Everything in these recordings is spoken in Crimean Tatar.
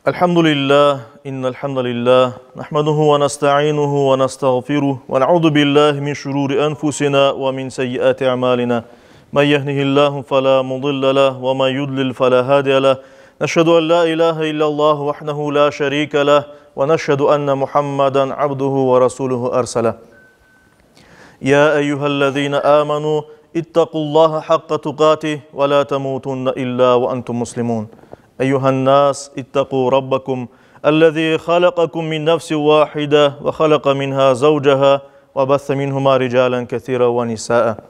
الحمد لله إن الحمد لله نحمده ونستعينه ونستغفره ونعوذ بالله من شرور أنفسنا ومن سيئات أعمالنا من يهده الله فلا مضل له ومن يضلل فلا هادي له نشهد أن لا إله إلا الله وحده لا شريك له ونشهد أن محمدا عبده ورسوله أرسله يا أيها الذين آمنوا اتقوا الله حق تقاته ولا تموتن إلا وأنتم مسلمون أيها الناس اتقوا ربكم الذي خلقكم من نفس واحدة وخلق منها زوجها وبث منهما رجالا كثيرا ونساء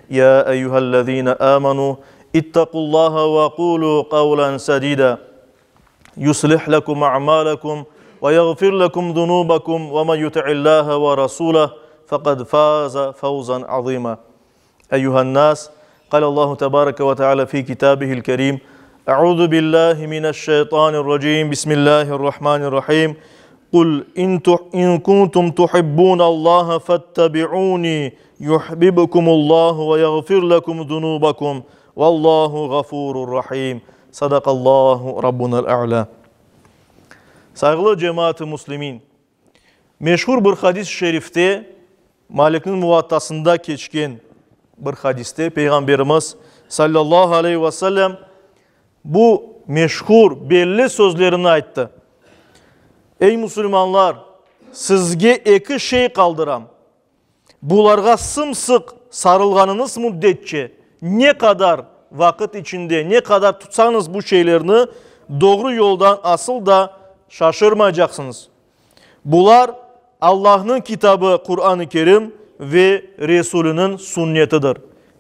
يا أيها الذين آمنوا اتقوا الله وقولوا قولا سديدا يصلح لكم أعمالكم ويغفر لكم ذنوبكم ومن يطع الله ورسوله فقد فاز فوزا عظيما أيها الناس قال الله تبارك وتعالى في كتابه الكريم أعوذ بالله من الشيطان الرجيم بسم الله الرحمن الرحيم قل إن, إن كنتم تحبون الله فاتبعوني يحببكم الله ويغفر لكم ذنوبكم والله غفور رحيم صدق الله ربنا الأعلى Sayğılı cemaat-ı muslimin, meşhur bir hadis-i şerifte, Malikniñ Muvattasında keçken bir hadiste Peyğamberimiz sallallahu aleyhi ve sellem bu meşhur, belli sözlerini ayttı, Ey musulmanlar, sizge eki şey qaldıram. Bularğa sım-sıq sarılğanıñız müddetçe, ne qadar vaqıt içinde, ne qadar tutsañız bu şeylerni, doğru yoldan asıl da şaşırmaycaqsıñız. Bular, Allahnıñ kitabı Quran-ı Kerim ve Resuliniñ sünnetidir.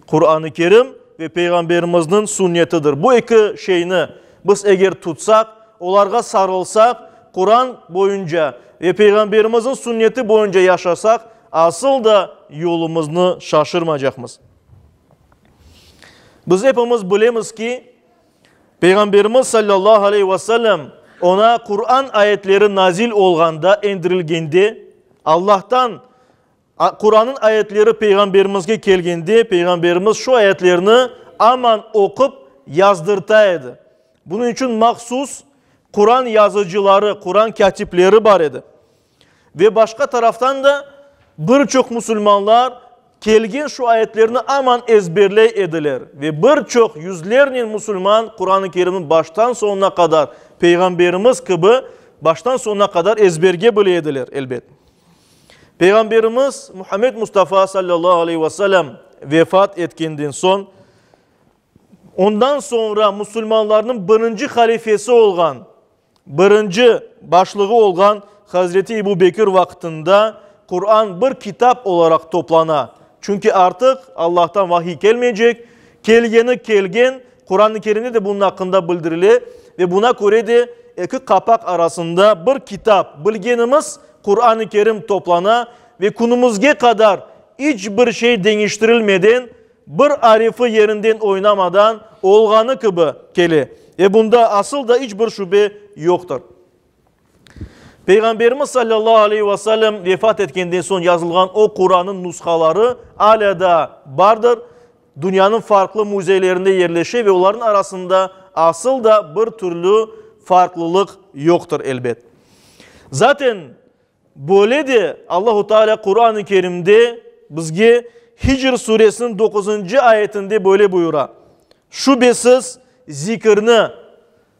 Quran-ı Kerim ve Peyğamberimizniñ sünnetidir. Bu eki şeyni biz eger tutsaq, olarğa sarılsaq, Quran boyunca ve Peyğamberimizniñ sünneti boyunca yaşasaq, asıl da yolumıznı şaşırmaycaqmız. Biz epimiz bilemiz ki, Peyğamberimiz sallallahu aleyhi ve sellem oña Quran ayetleri nazil olğanda, endirilgende, Allahtan Qurannıñ ayetleri Peyğamberimizge kelgende, Peyğamberimiz şu ayetlerni aman oqup yazdırta edi. Bunıñ içün mahsus Quran yazıcıları, Quran kâtipleri bar edi. Ve başqa taraftan da bir çoq musulmanlar kelgen şu ayetlerni aman ezberley ediler. Ve bir çoq yüzlernen musulman Quran-ı Kerimni baştan soñuna qadar, Peyğamberimiz kibi, baştan soñuna qadar ezberge bile ediler, elbet. Peyğamberimiz Muhammed Mustafa sallallahu aleyhi ve sellem vefat etkenden soñ, ondan soñra musulmanlarnıñ birinci halifesi olğan, birinci başlığı olğan Hazreti Ebu Bekir vaqtında Quran bir kitap olaraq toplana. Çünki artıq Allahtan vahiy kelmeycek, kelgeni kelgen, Quran-ı Kerimde de bunıñ aqqında bildirile ve buna köre de eki qapaq arasında bir kitap, bilgenimiz Quran-ı Kerim toplana ve künümizge qadar iç bir şey deñiştirilmeden, bir arifi yerinden oynamadan olğanı kibi kele ve bunda asıl da iç bir şübe yoqtır. Peyğamberimiz sallallahu aleyhi ve sellem vefat etkenden soñ yazılğan o Qurannıñ nushaları alâ daa bardır, dünyanıñ farqlı müzeylerinde yerleşe ve olarnıñ arasında asıl da bir türlü farqlılıq yoqtır, elbet. Zaten, böyle de Allahu Teala Quran-ı Kerimde bizge Hicr suresiniñ doquzıncı ayetinde böyle buyura, Şübesiz, zikirni,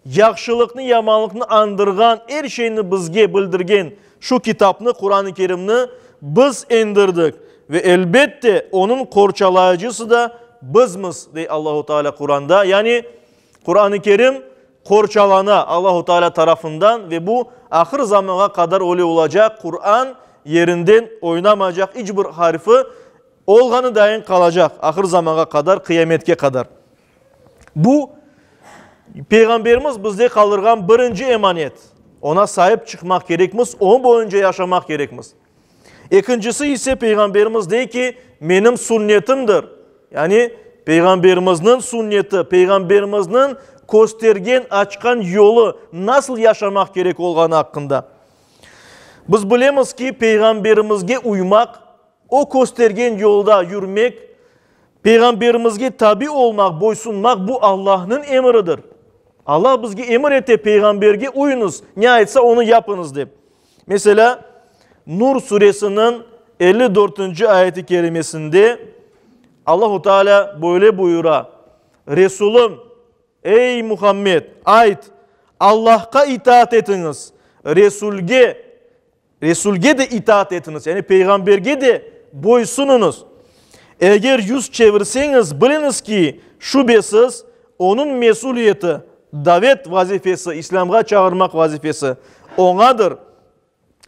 Yahşılıqnı, yamanlıqnı añdırğan, er şeyni bizge bildirgen şu kitapnı, Quran-ı Kerimni, biz endirdik ve, elbette, onıñ qorçalayıcısı da bizmiz, dey Allahu Teala Quranda. Yani, Quran-ı Kerim qorçalana Allahu Teala tarafından ve bu ahır zamanğa qadar öyle olacaq, Quran yerinden oynamaycaq, iç bir harfi olğanı dayın qalacaq ahır zamanğa qadar, qıyametke qadar. Bu, Peyğamberimiz bizde qaldırğan birinci emanet. Oña saip çıqmaq kerekmiz, o boyunca yaşamaq kerekmiz. Ekincisi ise Peyğamberimiz dey ki, menim sünnetimdir. Yani Peyğamberimizniñ sünneti, Peyğamberimizniñ köstergen, açqan yolu, nasıl yaşamaq kerek olğanı aqqında. Biz bilemiz ki, Peyğamberimizge uymaq, o köstergen yolda yürmek, Peyğamberimizge tabi olmaq, boysunmaq bu Allahnıñ emridir. Allah bizge emir ete, Peyğamberge uyuñız, ne aytsa, onı yapıñız, dep. Meselâ, Nur suresiniñ 54-nci ayeti kerimesinde Allahu Teala böyle buyura, Resulüm, ey Muhammed, ayt, Allahqa itaat etiñiz, Resulge, Resulge de itaat etiñiz, yani Peyğamberge de boysunıñız. Eger yüz çevirseñiz, biliñiz ki, şübesiz, onıñ mesüliyeti, davet vazifesi, İslâmğa çağırmaq vazifesi, oñadır.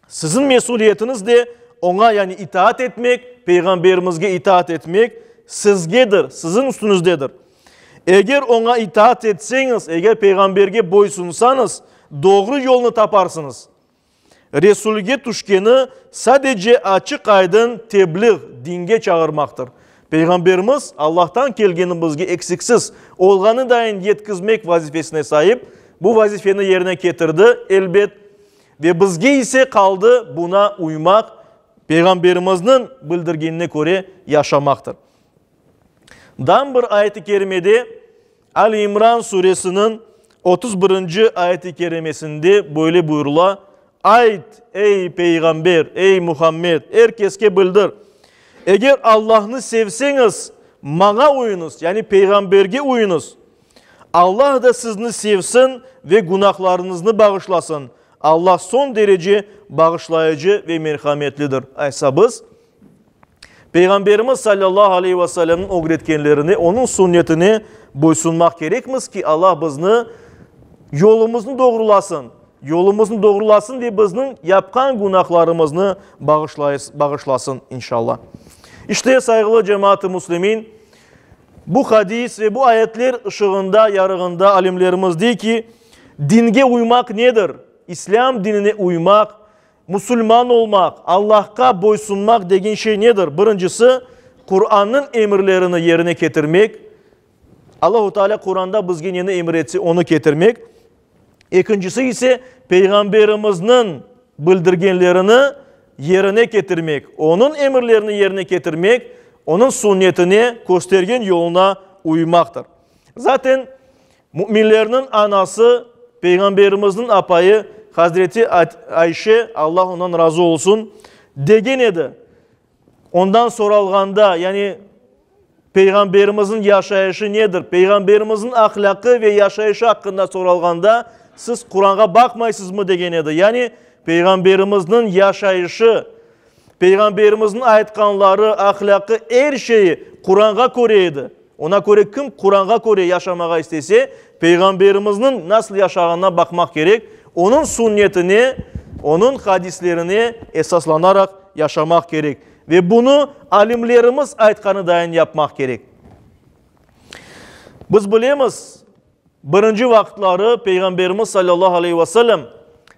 Siziñ mesüliyetiñiz de oña, yani itaat etmek, Peyğamberimizge itaat etmek, sizgedir, siziñ üstüñizdedir. Eger oña itaat etseñiz, eger Peyğamberge boysunsañız, doğru yolnı taparsıñız. Resulge tüşkeni sadece açıq-aydın tebliğ, dinge çağırmaqtır. Peyğamberimiz, Allahtan kelgeni bizge eksiksiz, olğanı dayın yetkizmek vazifesine saip, bu vazifeni yerine ketirdi, elbet, ve bizge ise qaldı buna uymaq, Peyğamberimizniñ bildirgenine köre yaşamaqtır. Dam bir ayet-i kerimede, Ali İmran suresiniñ 31-nci ayet-i kerimesinde böyle buyurıla, Ayt, ey Peyğamber, ey Muhammed, er keske bildir, eger Allahnı sevseñiz, maña uyuñız, yani Peyğamberge uyuñız, Allah da sizni sevsin ve günahlarıñıznı bağışlasın. Allah soñ derece bağışlayıcı ve merhametlidir. Aysa biz Peyğamberimiz salâllahu aleyhi ve sellemniñ ögretkenlerine, onıñ sünnetine boysunmaq kerekmiz ki, Allah bizni yolumıznı doğrulasın, yolumıznı doğrulasın ve bizniñ yapqan günahlarımıznı bağışlasın, inşallah. İşte, sayğılı cemaat-ı müslimin, bu hadis ve bu ayetler ışığında, yarığında alimlerimiz dey ki, dinge uymaq nedir? İslâm dinine uymaq, Musulman olmaq, Allahqa boysunmaq degen şey nedir? Birincisi, Qurannıñ emirlerini yerine ketirmek, Allahu Teala Quranda bizge neni emir etse, onı ketirmek. Ekincisi ise, Peyğamberimizniñ bildirgenlerini yerine ketirmek, onıñ emirlerini yerine ketirmek, onıñ sünnetine, köstergen yoluna uymaqtır. Zaten, Müminlerniñ anası, Peyğamberimizniñ apayı Hazreti Ayşe, Allah ondan razı olsun, degen edi, ondan soralğanda, yani Peyğamberimizniñ yaşayışı nedir, Peyğamberimizniñ ahlâqı ve yaşayışı aqqında soralğanda, siz Quranğa baqmaysızmı degen edi. Yani Peyğamberimizniñ yaşayışı, Peyğamberimizniñ aytqanları, ahlâqı, er şeyi Quranğa köre edi. Ona köre kim Quranğa köre yaşamağa istese, Peyğamberimizniñ nasıl yaşağanına baqmaq kerek, onıñ sünnetine, onıñ hadislerine esaslanaraq yaşamaq kerek ve bunı alimlerimiz aytqanı dayın yapmaq kerek. Biz bilemiz, Birinci vaqıtları Peyğamberimiz salâllahu aleyhi ve sellem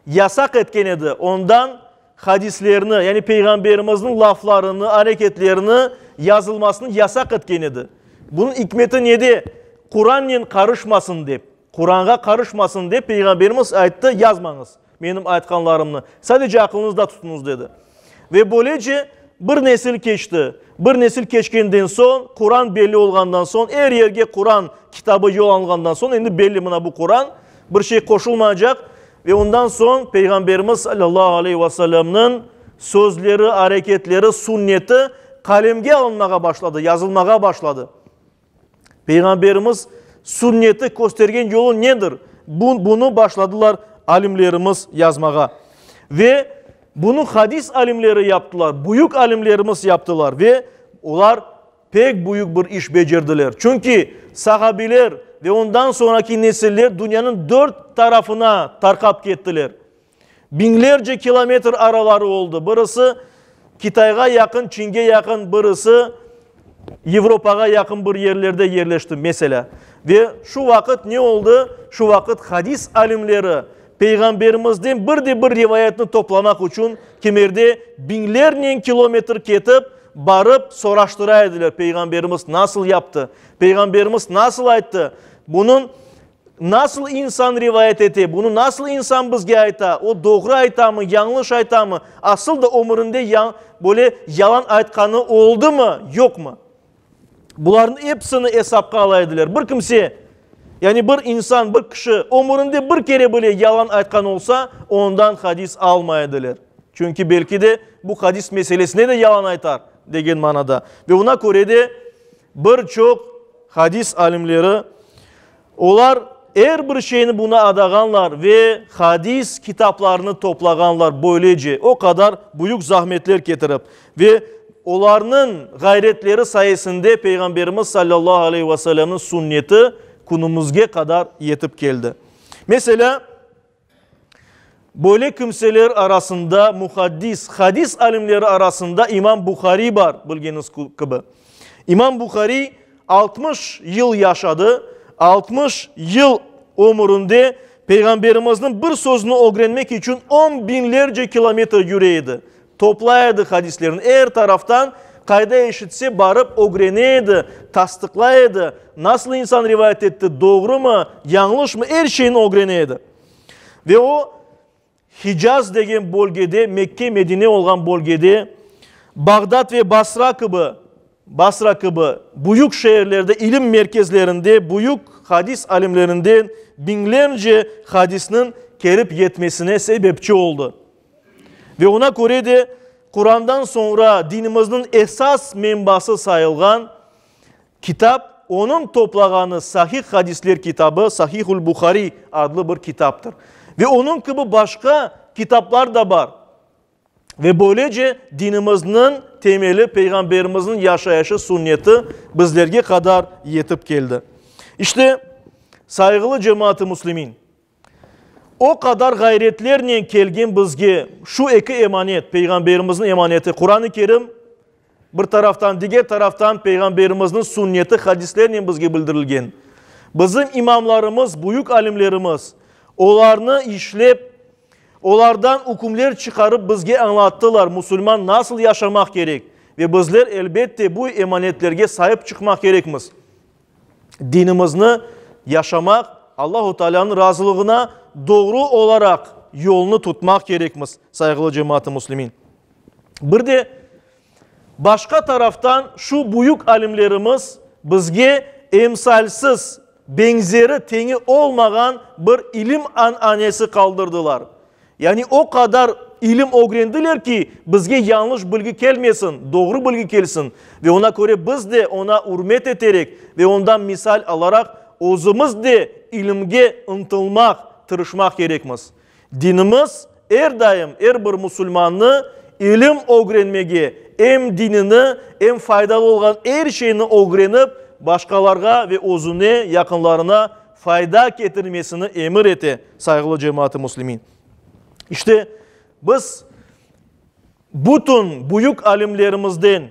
yasaq etken edi, ondan hadislerni, yani Peyğamberimizniñ laflarını, areketlerini yazılmasını yasaq etken edi. Bunıñ ikmeti nede? Qurannen qarışmasın dep, Quranğa qarışmasın dep Peyğamberimiz ayttı, yazmañız menim aytqanlarımnı, sadece aqlıñızda tutuñız dedi. Ve böylece bir nesil keçti. Bir nesil keçkenden soñ, Quran belli olğandan soñ, er yerge Quran kitabı yollanğandan soñ, endi belli mına bu Quran, bir şey qoşulmaycaq. Ve ondan soñ Peyğamberimiz salâllahu aleyhi ve sellemniñ sözleri, areketleri, sünneti qalemge alınmağa başladı, yazılmağa başladı. Peyğamberimiz sünneti köstergen yolu nedir? Bunı başladılar alimlerimiz yazmağa. Ve bunı hadis alimleri yaptılar, büyük alimlerimiz yaptılar ve olar pek büyük bir iş becerdiler. Çünki sahabiler ve ondan sonraki nesiller dünyanıñ dört tarafına tarqap kettiler. Biñlerce kilometr araları oldı. Birisi Kitayğa yaqın, Çinge yaqın, birisi Avropağa yaqın bir yerlerde yerleşti, meselâ. Ve şu vaqıt ne oldı? Şu vaqıt hadis alimleri Peyğamberimizden bir de bir rivayetni toplamaq içün kimerde biñlernen kilometr ketip, barıp soraştıra ediler, Peyğamberimiz nasıl yaptı? Peyğamberimiz nasıl ayttı? Bunıñ Nasıl insan rivayet ete, bunı nasıl insan bizge ayta, o doğru aytamı, yañlış aytamı, asıl da ömürinde böyle yalan aytqanı oldımı, yoqmı? Bularnıñ episini esapqa ala ediler. Bir kimse. Yani bir insan, bir kişi ömürinde bir kere bile yalan aytqan olsa, ondan hadis almay ediler. Çünki belki de bu hadis meselesinde de yalan aytar, degen manada. Ve buna köre de bir çoq hadis alimleri, olar er bir şeyni buna adağanlar ve hadis kitaplarını toplağanlar böylece, o qadar büyük zahmetler ketirip. Ve olarnıñ ğayretleri sayesinde Peyğamberimiz salâllahu aleyhi ve sellemniñ sünneti künümizge qadar yetip keldi. Meselâ, böyle kimseler arasında muhaddis, hadis alimleri arasında İmam Buhariy bar, bilgeniñiz kibi. İmam Buhariy 60 yıl yaşadı, 60 yıl ömürinde Peyğamberimizniñ bir sözüni ögrenmek içün on biñlerce kilometr yüre edi. Toplay edi hadislerni, er taraftan, qayda eşitse, barıp ögrene edi, tasdıqlay edi, nasıl insan rivayet etti, doğrumı, yañlışmı, er şeyni ögrene edi. Ve o, Hicaz degen bölgede, Mekke, Medine olğan bölgede, Bağdat ve Basra kibi, Basra kibi büyük şeerlerde, ilim merkezlerinde büyük hadis alimlerinden biñlerce hadisniñ kelip yetmesine sebepçi oldı. Ve oña köre de Qurandan soñra dinimizniñ esas menbası sayılğan kitap, onıñ toplağanı Sahih hadisler kitabı, Sahihul Buhari adlı bir kitaptır. Ve onıñ kibi başqa kitaplar da bar. Ve böylece dinimizniñ temeli, Peyğamberimizniñ yaşayışı, sünneti bizlerge qadar yetip keldi. İşte, sayğılı cemaat-ı müslimin, O qadar ğayretlernen kelgen bizge şu eki emanet, Peyğamberimizniñ emaneti, Quran-ı Kerim, bir taraftan, diger taraftan Peyğamberimizniñ sünneti, hadislernen bizge bildirilgen. Bizim imamlarımız, büyük alimlerimiz olarnı işlep, olardan ükümler çıqarıp bizge añlattılar, musulman nasıl yaşamaq kerek ve bizler, elbette, bu emanetlerge saip çıqmaq kerekmiz. Dinimizni yaşamaq, Allahu Tealânıñ razılığına doğru olaraq yolnı tutmaq kerekmiz, sayğılı cemaat-ı müslimin. Bir de başqa taraftan şu büyük alimlerimiz bizge emsalsiz, beñzeri, teñi olmağan bir ilim an'anesi qaldırdılar. Yani o qadar ilim ögrendiler ki, bizge yañlış bilgi kelmesin, doğru bilgi kelsin ve oña köre biz de oña ürmet eterek ve ondan misal alaraq özümiz de ilimge ıntılmaq, tırışmaq kerekmiz. Dinimiz er daim er bir musulmannı ilim ögrenmege, em dinini, em faydalı olğan er şeyni ögrenip, başqalarğa ve özüne, yaqınlarına fayda ketirmesini emir ete, sayğılı cemaat-ı müslimin. İşte, biz bütün büyük alimlerimizden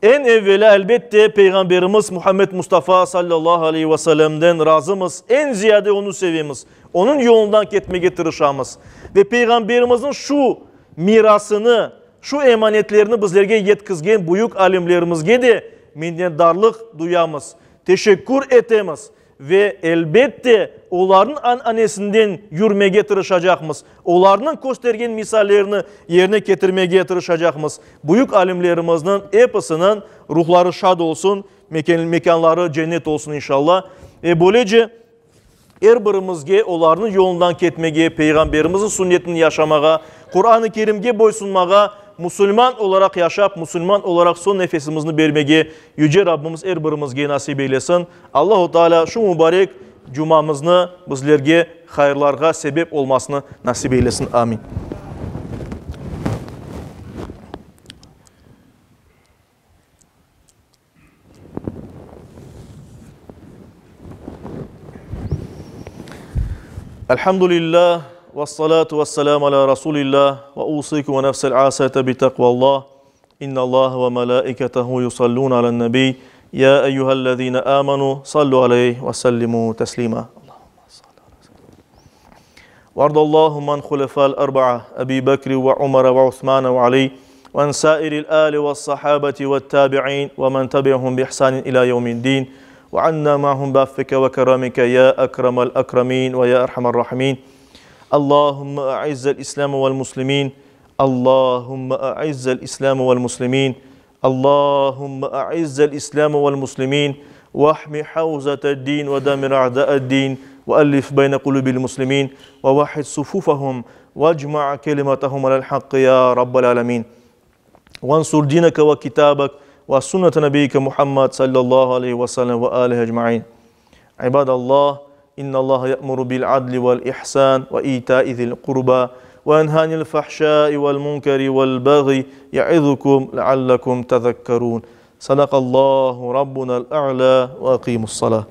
eñ evvelâ, elbette, Peyğamberimiz Muhammed Mustafa sallallahu aleyhi ve sellemden razımız, eñ ziyade onı sevemiz, onıñ yolundan ketmege tırışamız ve Peyğamberimizniñ şu mirasını, şu emanetlerini bizlerge yetkizgen büyük alimlerimizge de minnetdarlıq duyamız, teşekkür etemiz. Ve, elbette, olarnıñ an'anesinden yürmege tırışacaqmız, olarnıñ köstergen misallerini yerine ketirmege tırışacaqmız. Büyük alimlerimizniñ episiniñ ruhları şad olsun, mekânları cennet olsun, inşalla. Ve böylece, er birimizge olarnıñ yolundan ketmege, Peyğamberimizniñ sünnetini yaşamağa, Quran-ı Kerimge boysunmağa, musulman olaraq yaşap, musulman olaraq soñ nefesimizni bermege Yüce Rabbimiz er birimizge nasip eylesin. Allahu Teala şu mübarek cumamıznı bizlerge hayırlarğa sebep olmasını nasip eylesin. Amin. Elhamdülillah, vessalatu vesselamu ala Rasulillah, ve usikum ve nefsel asete bi takvallah. İnnallâhe ve melâiketehu yusallûne alen-nebî, yâ eyyühellezîne âmenû sallû aleyh ve sellimû teslîmâ. Vardallâhümme an hulefâl erba'a, Ebî Bekri ve Umere ve Usmane ve Alî, ve an sâiril âli ve's-sahâbeti ve't-tâbi'în ve men tebi'ahum bi-ihsânin ilâ yevmi'd-dîn, ve annâ ma'hum bi'affike ve keramike yâ ekremel ekremîn ve yâ erhamer râhimîn. Allâhümme a'izzel İslâme ve'l-muslimîn, Allahümme a'izzel İslâme ve'l-muslimîn, Allahümme a'izzel İslâme ve'l-muslimîn. واحمي حوزة الدين ودمر أعداء الدين وألف بين قلوب المسلمين ووحد صفوفهم واجمع كلمتهم على الحق يا رب العالمين وانصر دينك وكتابك وسنة نبيك محمد صلى الله عليه وسلم وآله أجمعين عباد الله إن الله يأمر بالعدل والإحسان وإيتاء ذي القربى وينهى عن الفحشاء والمنكر والبغي يعظكم لعلكم تذكرون صدق الله ربنا الأعلى وأقيموا الصلاة.